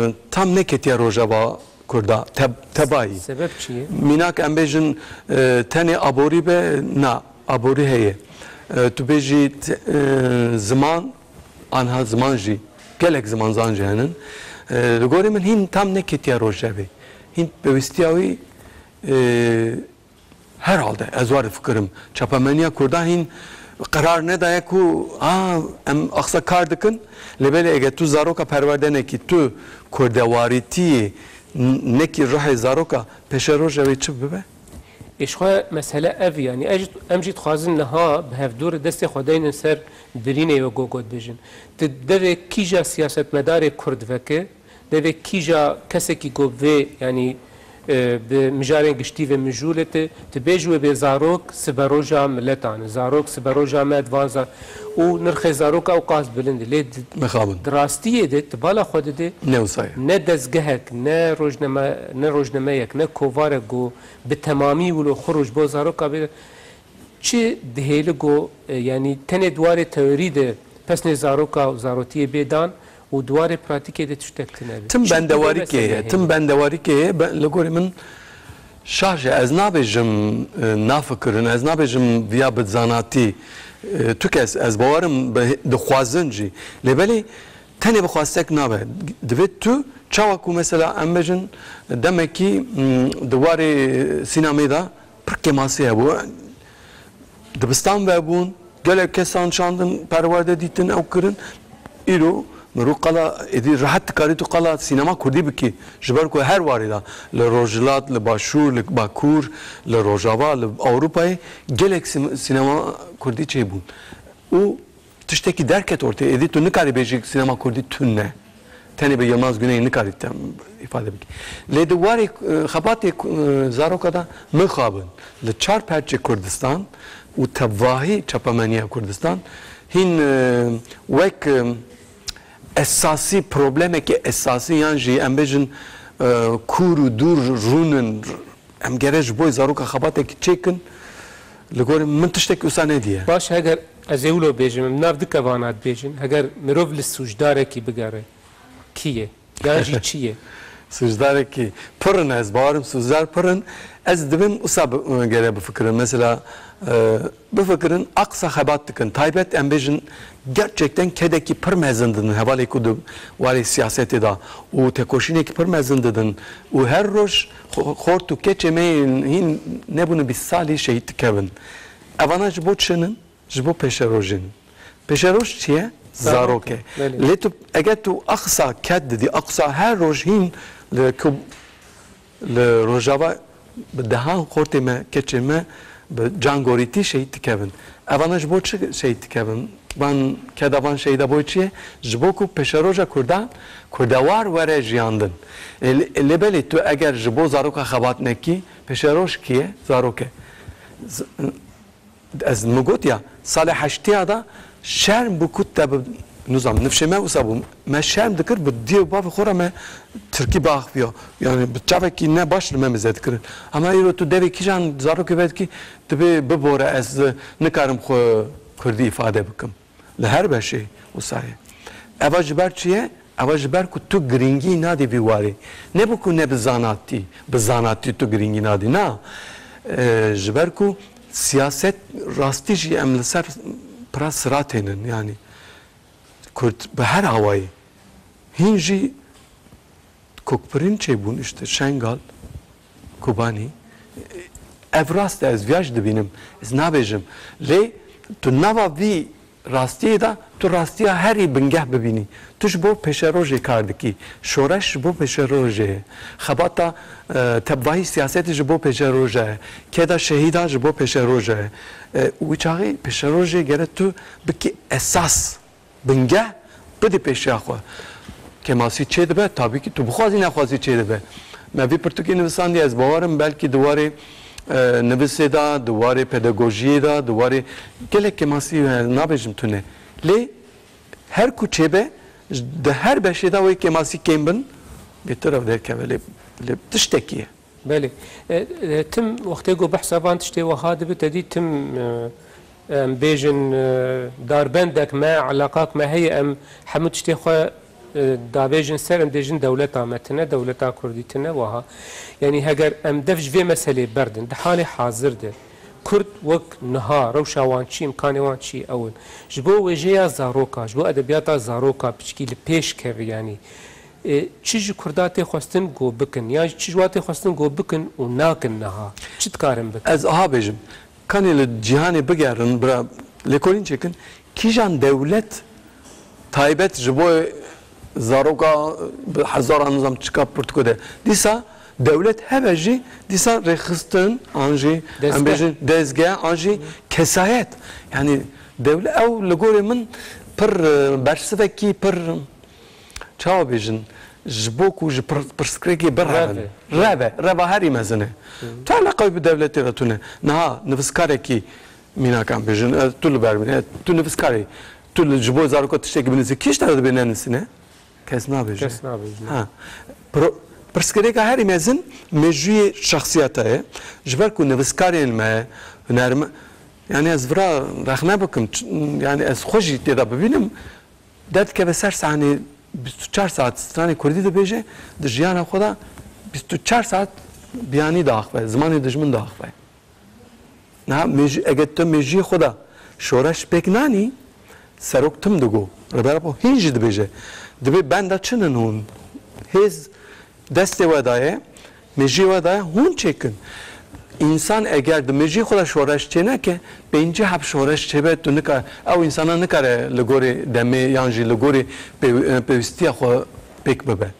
e, tam neketiye rojeva Kurda, te-, tebayî. Sebep çi ye? Mînak em bêjin, e, tenê aborî be, na, aborî heye. E, tu bêjî te-, e, ziman, anha ziman jî, gelek zimanzan jî henin. E, li gorî min hîn tam neketiye rojevê. Hîn pêwîstiya wî, e, herhalde, ez ware fikirim. Çapemeniya Kurda hîn qerar nedaye ku, a, em axsa kar dikin, lê belê eger tu zaroka perwerde nekî, tu kurdewarîtiyê n-, nekî ruhê zaroka, pêşeroja wê çi bibe? Ê, ji xwe mesele ev e, yanî ez jî, em jî dixwazin niha bi hevdû re destê xwe deynin ser birînê wê ku got bêjin. Di devê kîja siyasetmedarê Kurd veke, devê kîja kesekî ku vê, yanî, e, bi mijarên giştî ve mijûl e, tu, tu bêjî wê bê zarok siberoja miletan e, zarok siberoja me di van zar-, û nirxê zaroka ew qas bilind e. Lê di, Mixabin. Di rastiyê de, di bala xwe de de Ne wisa ye. Ne dezgehek, ne rojname-, ne rojnameyek, ne kovarek ku bi temamî wilo xwe roj bo zaroka bê, çi dihêli ku, e, yanî tenê di warê teorî de pesnê zaroka û zarotiyê bê dan û di warê pratîkê de tiştek tune be. Tim Çi bendewarîkê ye, tim bendewarîkê ye, be-, li gorî min şaş e. Ez nabêjim, e, nafikirin, ez nabêjim viya bi zanatî. E, tu kes, ez bawerim bi-, dixwazin jî. Lê belê tenê bi xwestek nabe. Divê tu çawa ku mesela em bêjin demekî, m, di warê sînemê de pir kêmasî hebû. Dibistan vebûn, gelek kesan şandin, perwerde dîtin, ew kirin. Îro mirov qala êdî rehet dikarî tu qala sînema kurdî bikî. Ji ber ku her warê de li Rojhilat, li Başûr, li Bakur, li Rojava, li Ewropayê gelek sî-, sînema kurdî çêbûn. Û tiştekî derket ortê. Êdî tu nikarî bêjî sînema kurdî tune. Tenê bi Yilmaz Güney nikarî te îfade bikî. Lê di warê, e, xebatê, e, zaroka de mixabin li çar perçê Kurdistan û tevahî çapemeniya Kurdistan hîn, e, wek, e, esasî, problemekî esasî yan jî em bêjin, e, kûr û dûr rûnin, em gere ji bo zaroka xebatekî çêkin, li gorî min tiştek wisa nediye. Baş, heger ez ê wilo bêjim, em nav du kevana dibêjin, heger mirov li sûcdarekî bigere, kî ye? Yan jî çi ye? Sûcdarekî pir in, ez bawerim sûcdar pir in. Ez dibêm wisa bi-, gere bifikirin. Mesela, e, bifikirin, Aqsa xebat dikin. Taybet em bêjin, gerçekten kedekî pir mezin didin. Hevalê ku di warê siyasetê de û tekoşînekî pir mezin didin. Û her roj xo-, xort û keçê me yên hîn nebûne bîst salî şehîd dikevin. Evana ji bo çi in? Ji bo pêşerojê in. Pêşeroj çi ye? Zarok e. Zarok e. Belê. Lê tu, eger tu Aqsa ked didî, Aqsa her roj hîn li ku-, li Rojava bi dehan xortê me, keçê me bi cangorîtî şehîd dikevin. Evana ji bo çi şehîd dikevin? Van keda van şehîda bo çi ye? Ji bo ku pêşeroja Kurdan, kurdewar were jiyandin. E, lê, lê belê tu eger ji bo zaroka xebat nekî, pêşeroj kî ye? Zarok e. Z-, Ez min got ya, salê heştiya de şerm bû ku te bi, nizam, nifşê me wisa bû. Me şerm dikir, bi diyê û bavê xwe re me tirkî biaxiviya. Yani bi çavekî ne baş li me mize dikirin. Ama îro tu devê kîjan zarokê vedikî, dibê bibore ez nikarim xwe kurdî îfade bikim. Li her beşê wisa ye. Eva ji ber çi ye? Eva ji ber ku tu girîngî nadî vî warê. Ne bi ku ne bi zanatî, bi zanatî tu girîngî nadî. Na. E, ji ber ku siyaset rastî jî em li ser pira siratê nin. Yani Kurd bi her awayî. Hîn jî Kokpirin çêbûn, işte, Şengal, Kobanî. Ev rast e, ez viya jî dibînim. Ez nabêjim. Lê tu nava vî rastiyê de, tu rastiya herî bingeh bibînî. Tu ji bo pêşerojê kar dikî. Şoreş ji bo pêşerojê ye. Xebata, e, tevahî siyasetê ji bo pêşeroja ye. Keda şehîdan ji bo pêşeroja ye. E, wî çaxî pêşerojê gere tu bikî esas. Bingeh bidî pêşiya xwe. Kêmasî çêdibe, tabî ki tu bixwazî nexwazî çêdibe. Me vî pirtûkê nivisandiye, ez bawerim belkî di warê, e, nivisê de, di warê pedagojiyê de, di warê gelek kêmasî, e, nabêjim tune. Lê her ku çêbe, di her beşê de wê kêmasî kêm bin, bêtir ev derkeve. Lê, lê tiştekî ye. Belê. E, e, tim wextê ku behsa van tiştê wiha dibe, te dî tim, e, em bêjin, e, darbendek me, elaqak me heye, em hemû tiştê xwe, e, davêjin ser, em dêjin dewleta me tine, dewleta Kurdî tine, wiha. Yanî heger em dev ji vê meselê berdin, di halê hazir de Kurd wek niha, rewşa wan çi, îmkanê wan çi, ew in. Ji bo wêjeya zaroka, ji bo edebiyata zaroka piçkî li pêş keve, yanî. E, çi ji Kurda tê xwestin ku bikin, yan çi ji wan tê xwestin ku bikin û nakin niha? Çi dikarin bikin? Ez aha bêjim, kanê li cîhanê bigerin, bira, Lêkolîn çêkin, kîjan dewlet taybet ji bo zaroka bi hezaran nizam çika pirtûko de. Dîsa dewlet hebe jî, dîsa rêxistin, an jî, em Dezgeh. bêjin, dezgeh, an jî kesayet. Yani dewle-, ew li gorê min pir, e, bersivekî pir, çawa bêjin, ji bo ku ji pir-, pirsgirêkê birevin. Reve. Reve, reva herî mezin e. Tu eleqa wî bi dewletê re tune. Niha nivîskarekî, mînakan bêjin, e, tu li ber bîne, tu nivîskar î, tu li, ji bo zaroka tiştekî binivîsî, kî ji te re dibê nenivîsîne? Kes nabêje. Kes nabêje. Ha. Pro-, pirsgirêka herî mezin mejûyê şexsiyeta ye. Ji ber ku nivîskarên me, hunerme-, yani ez vira rexne bikim, ç-, yani ez xwe jî tê de bibînim, derdikeve ser sahnê bîst û çar saet stranê kurdî dibêje, di jiyana xwe de bîst û çar saet biyanî diaxive, zimanê dijmin diaxive. Niha mêj-, eger tu mêjiyê xwe de şoreş pêk nanî, serok tim digo, Rêber Apo hîn jî dibêje, dibê benda çi nin hûn? Hêz destê we daye, mêjiyê we daye, hûn çêkin. Însan eger di mêjiyê xwe de şoreş çêneke, pêncî heb şoreş çêbe, tu nika-, ew însana nikare li gorî demê yan jî li gorî pêw-, pêwîstiya xwe pêk bibe.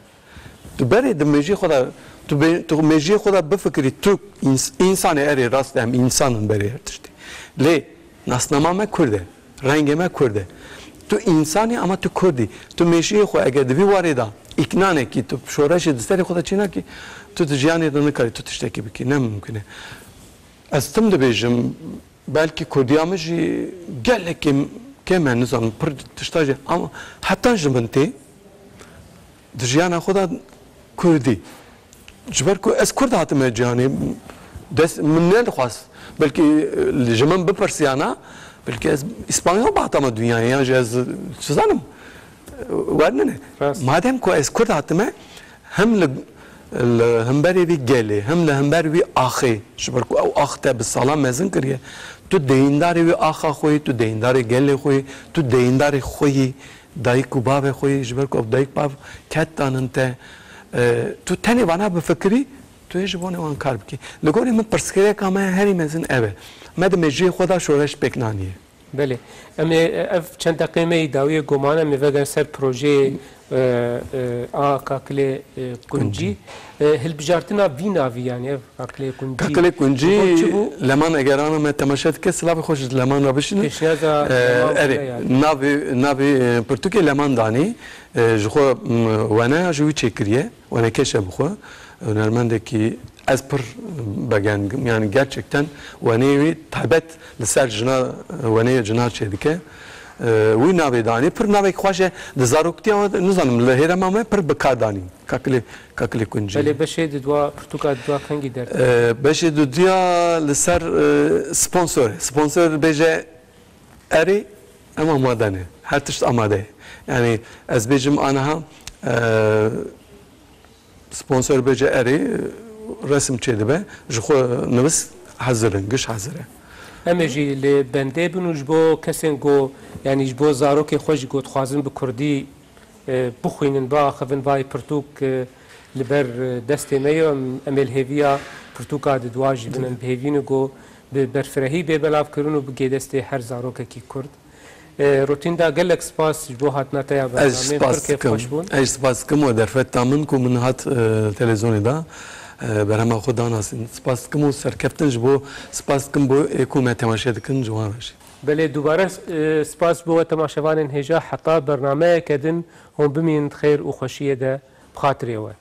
Tu berê di mêjiyê xwe de, tu bê-, tu mêjiyê xwe de bifikirî, tu îns-, însanê, erê rast em însan in berê her tiştî. Lê nasnama me kurd e, rengê me kurd e. Tu însanî ama tu kurd î. Tu mêjiyê xwe eger di vî warê de îknanekî, tu şoreşê di serê xwe de çênakî, tu di jiyanê de nikarî tu tiştekî bikî. Ne mimkun e. Ez tim dibêjim, belkî kurdiya min jî gelek kêm, kêm e, nizanim, pir tişta jî, ama hetan ji min tê, di jiyana xwe de kurdî. Ji ber ku ez kurd hatime cîhanê, dest min nedixwast. Belkî, e, ji min bipirsiyana, belkî ez îspanyol bihatama dinyayê, yan jî ez, çi zanim, e, wernine. Rast. Madem ku ez kurd hatime, hem li, li hemberê vî gelê, hem li hember vî axê, ji ber ku ew ax te bi salan mezin kiriye, tu deyîndarê wî axa xwe yî, tu deyîndarê gelê xwe yî, tu deyîndarê xwe yî, dayik û bavê xwe yî, ji ber ku ev dayik bav ket danin te, e, tu tenê vana bifikirî, tu yê ji bonê wan kar bikî. Li gorî min pirsgirêka me herî mezin ev e. Me di mêjiyê xwe de şoreş pêk naniye. Belê. Em ê, ev çend deqê me yî dawiyê goman, em ê vegerin ser projeyê, e, e, a Kakilê, e, Kuncî. Kuncî. E, hilbijartina vî navî, yani ev Kakilê Kuncî. Kakilê Kuncî, ji bo çi bû? Leman eger ana me temaşe dike, silavê xwe ji Leman re bişînin. Pêşniyaza E, Leman erê, bûye yani. Navê, navê, e, pirtûkê Leman danî, e, ji xwe, m, wene ya ji wî çêkiriye. Wenekeş e bi xwe. Hunermendekî ez pir begend, yani gerçekten weneyê wî taybet li ser jina, weneyê cina çêdike. E, wî navê danî, pir navek xweş e. Di zaroktiya we, nizanim, li hêrema me pir bi kar danî. Kakilê, Kakilê Kuncî. Belê, beşê di dua, pirtûka di dua kengî derket? E, beşê di dua li ser, e, sponsor. Sponsor bêje, erê, em amade ne. Her tişt amade ye. Yani ez bêjim aniha, e, sponsor bêje erê, resim çêdibe, ji xwe nivîs hezir in, giş hezir e. Em ê jî li bendê bin û ji bo kesên ku, yanî ji bo zarokê xwe jî ku dixwazin bi kurdî, e, bixwînin, biaxivin, vay pirtûk, e, li ber, e, destê me ye, em, em ê li hêviya pirtûka di dua jî bin, em bi hêvî ne ku bi berfirehî bê belavkirin û bigê destê her zarokekî kurd. E, Rotînda, gelek spas ji bo hatina te ya bernameyê, pir kêfxweş bûn. Ez spas dikim we derfeta min ku min hat, e, televîzyonê de, e, berhema xwe danasîn. Spas dikim û serkeftin ji bo, spas dikim bo ê ku me temaşe dikin ji wan re jî. Belê, dubare, e, spas ji bo we temaşevanên hêja, heta bernameyeke din hûn bimînin di xêr û xweşiyê de, bi xatirê we.